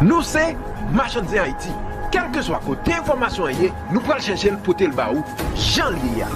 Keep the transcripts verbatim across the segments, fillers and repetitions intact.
Nou se Machann Zen Ayiti. Kèlkeswa kote enfòmasyon an ye, nou pral chèche l pote l ba ou jan l ye a.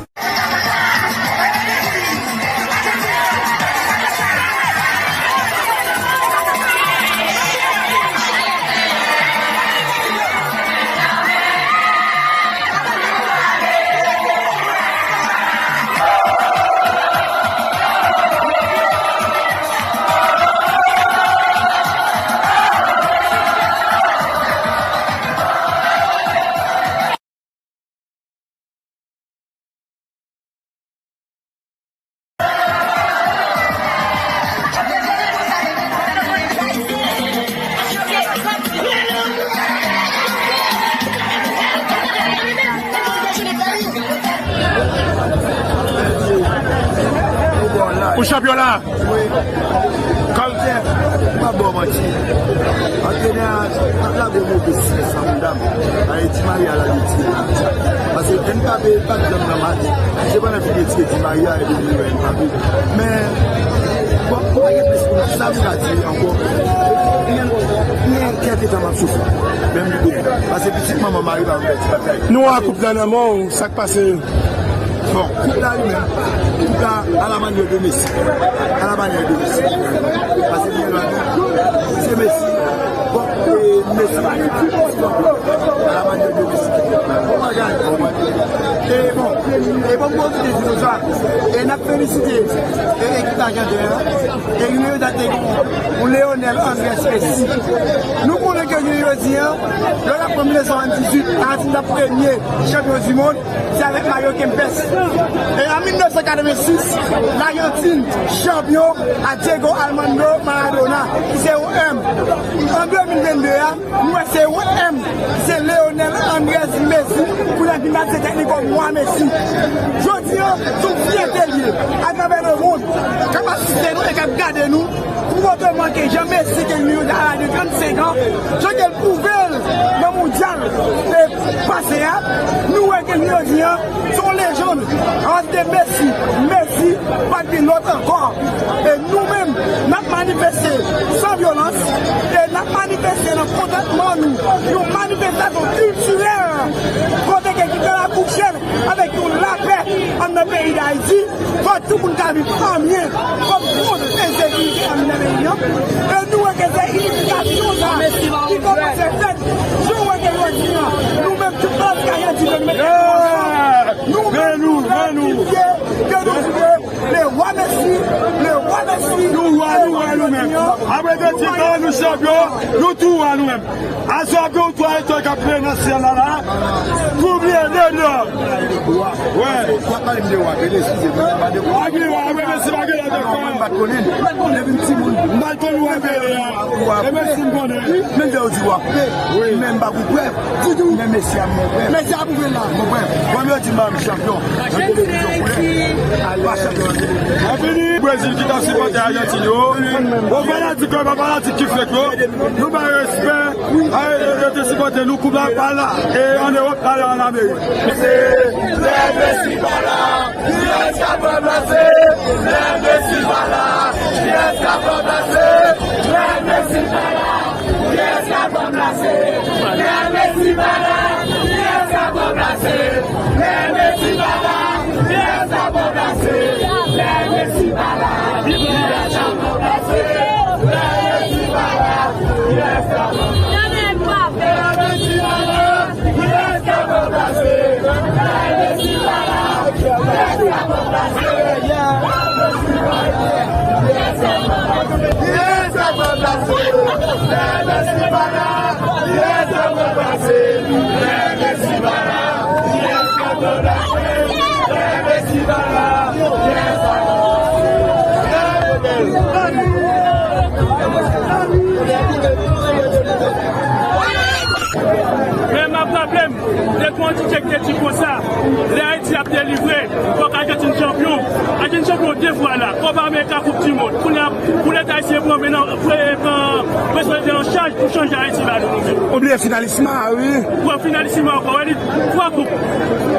Pou chanpyon la. Wi. Kòm Jèf, m ap ba w manti. Antrenè a t ap lage move siy sa, medam. Di Maria la, li tire. Paske Mbappé pa t janm nan match. Se pandan fini tire Di Maria epi li wè Mbappé. Men, bon, m pa gen plis pou sa m ka di ankò. Gen kèk tan m ap soufri. Men m debout. Paske pitit manman mari pa m pèdi batay. Nou a koup la nan men w, sa k pase? Bon, koup la li menm, koup la à la manière de Messi. À la manière de Messi. Paske li gen dwa di, se Messi. Bon, e Messi pa gen à la manière de Messi. Bon bagay. E bon, e bon, bon, e n ap felisite e ekip Ajandè a. E nou yo date yon Leonel Andres Messi. Nou konnen ke nou yo di an, lè n ap pran mil nèf san swasanndizwit, Ajantin t ap premye chanpyon di mond. Se avèk Mario Kempes. E an mil nèf san katrevensis, Lajantin chanpyon a Diego Armando Maradona, ki se yon M. An de mil vennde a, nou wè se yon M, ki se Leonel Andres Messi, pou l vin pase tèt li kòm wa Messi. Jodi a, se yon fyète li ye, atravè lemonn. K ap asiste nou e k ap gade nou, pou montre mwen ke jan Messi te jwe a laj de trannsenk an, jan ke l pwouve l nan mondyal, e, pase a, nou wè ke jodi a, se yon lejann. Antre Messi, Messi pa gen lòt ankò. E nou menm, n ap manifeste san vyolans, e n ap manifeste nan kontantman nou. Yon manifestasyon kiltirèl, kote ke ki pral akouche avèk yon lapè anndan peyi Dayiti. Fò tout moun ka viv an byen, kòm kont ensekirite an mitan peyi an. E nou wè ke se inisyasyon sa ki kòmanse fèt. Jan w wè ke jodi a, nou menm tout baz Kayè di nou mete nou ansanm. Nou menm nou identifye ke nou se le wa Messi, le wa Messi. Nou wa, nou wa nou menm. Apre de ti tan, nou chanpyon, nou tou wa nou menm. Aswè gen yon twa etwal k ap pleye nan syèl la la. Koubliye de nò. Wè. W ap pale m de wa, pele, eskize m, pa de wa. Ak li wa, apre Messi pa gen lòt ankò. Mwen m pa t konnen l. Depi m timoun. M pa t konn wa pele a. E Messi m konnen. Menm lè yo di wa koupe. Wi. Men m pa pou prèv. Men Messi a m gon prèv. Messi a pwouve l la. Gon prèv. Kòm yo di m pa m chanpyon nan televizyon koulè, al pa chanpyon nan televizyon. Anfini, Brezil ki t ap sipòte Ajantin yo. Bon, fanatik yo, pa fanatik ki fèk yo. Nou bay respè a, e, e, e, te sipòte nou, koup la pa la, e, an Ewòp, pa la, an Amerik. Se lè Messi pa la, kiyès k ap ranplase? Lè Messi pa la, kiyès k ap ranplase? Lè Messi pa la, kiyès k ap ranplase? Lè Messi pa la, kiyès k ap ranplase? Lè Messi pa la, kiyès k ap ranplase? Lè Messi pa la, kiyès k ap ranplase? Lè Messi pa la, kiyès k ap ranplase? Lè Messi pa la, kiyès k ap ranplase? Lè Messi pa la, kiyès k ap ranplase? Men m ap raple m de Konditye ki te di konsa, lè Ayiti ap delivre, fòk Ajantin chanpyon. Ajantin chanpyon de fwa la, Kòp Amerika, Koup di Mond. Kounye a, pou Leta ayisyen pran, men nan, pran, pran responsabilite an chaj pou chanje Ayiti ba nou, nou menm. Ou bliye Finalisima, wi. Pran Finalisima ankò, wè li, twa koup.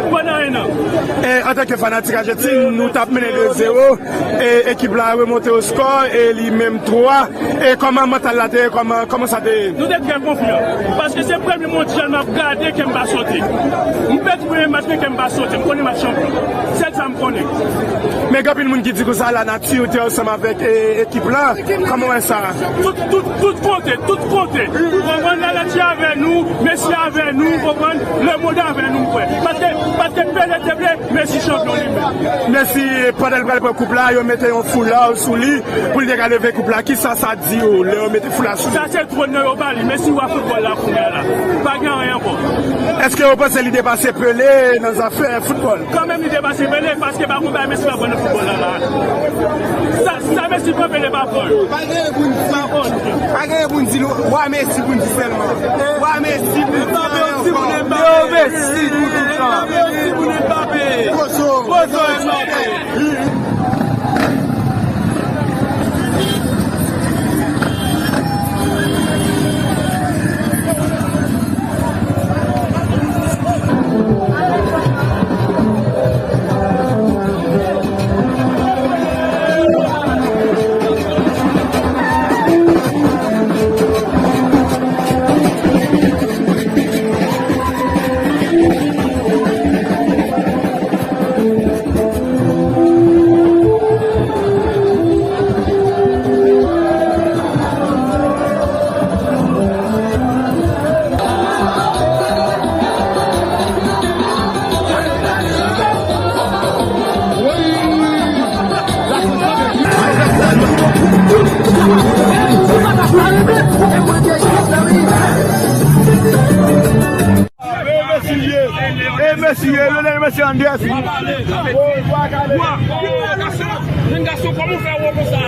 Pandan E antanke fanatik Ajantin, nou t ap mennen de zewo, e ekip la remonte o skò, e li menm twa. E kòman mantal la te ye? Kòman, kòman sa te ye? Nou te trè konfyan. Paske se premye mondyal m ap gade ke m pa sote. M pèdi premye match, men ke m pa sote. M konnen m ap chanpyon. Sèl sa m konnen. Men gen anpil moun ki di konsa, la nati te ansanm avèk, e, ekip la. Kòman w wè sa? Tout, tout, tout konte, tout konte. Ou konprann, la nati avè nou, Mesi avè nou, ou konprann? Lemonn avè nou, m kwè. Paske, paske Pele te vle, Mesi chanpyon li menm. Mesi, pandan l pral pran koup la, yo mete yon foula sou li pou l te ka leve koup la. Kisa sa di w lè yo mete foula sou li? Sa se twòn nan yo ba li. Mesi wa foutbòl la kounye a la. Pa gen anyen ankò. Èske w panse li depase Pele nan zafè foutbòl? Kanmenm li depase Pele, paske pa konn bagay Mesi pa konn nan foutbòl la la. Sa, sa Mesi pran Pele pa pran. Pa gen pou n di, pa gen pou n di l, wa Mesi pou n di sèlman. Wa Mesi pou n di sèlman. Mbappe osi pou Mbappe. Mesi pou tout tan. Mbappe osi pou Mbappe. Pozo. Pozo Mbappe. E Mesi ye, e Mesi ye, Lionel Messi Andres. Jenn gason, kòman w fè wo konsa?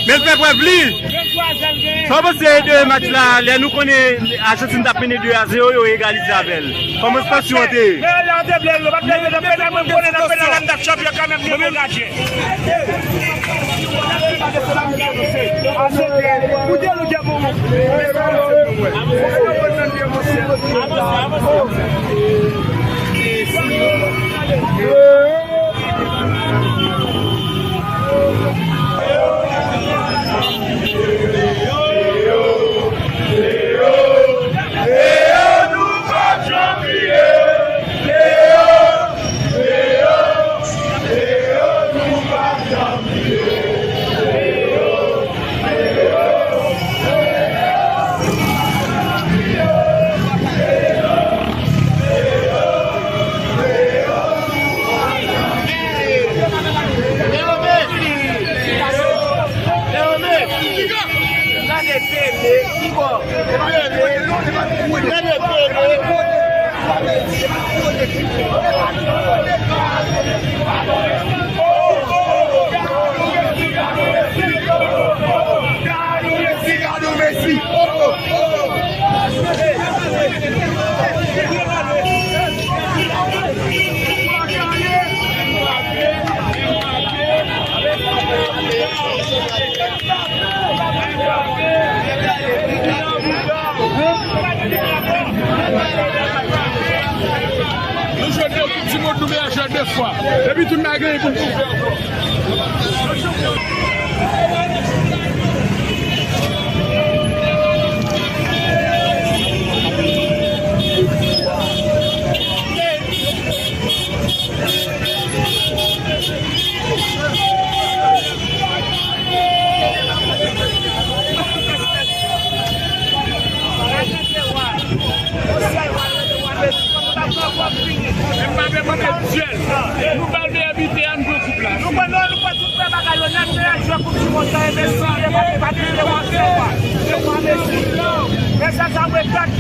Men l fè prèv li. Sa w panse de match la, lè nou konnen Ajantin t ap mennen de a zewo, yo egalize avè l? Kòman tansyon an te ye? Fè jwèt de fwa. Epi tout n a genyen pou n tou fè ankò. Nou ba l meyè bitè a, nou pran koup la. Nou pran, nou, nou pran tout bagay yo nèt, men jwe koup di mond lan, envesti, e pa, e pa, e pa, e pa, e pa, Messi. Men sa, sa, mwen, gad,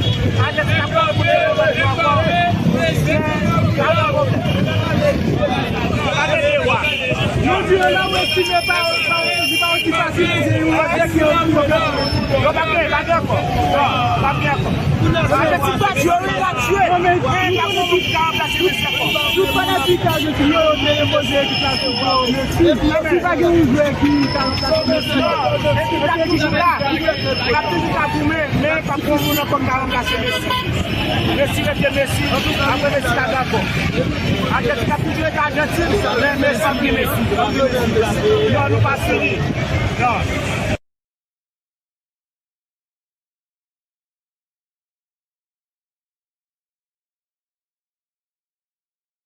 Atlètik ap kore pou nou, nou ankò. Nou di yo la, Messi, men pa, pa, Messi pa osi fasil pou se yon lòt ki yo, yo pa gen, pa gen ankò. Non, pa gen ankò. Atlètik pa jwe, wi, l ap jwe. Men pa gen moun ki ka ranplase Messi ankò. Tout fanatik Atlètik yo, yo te poze ekip la sou Messi. Messi pa gen yon jwè ki ka ranplase Messi. Non, ekip la toujou la. L ap toujou ka goumen, men pa gen yon moun ankò ki ka ranplase Messi. Messi rete Messi, apre Messi pa gen ankò. Atlètik ap toujou rete Ajantin, men Messi ap gen Messi. Non, nou pa fini. Non.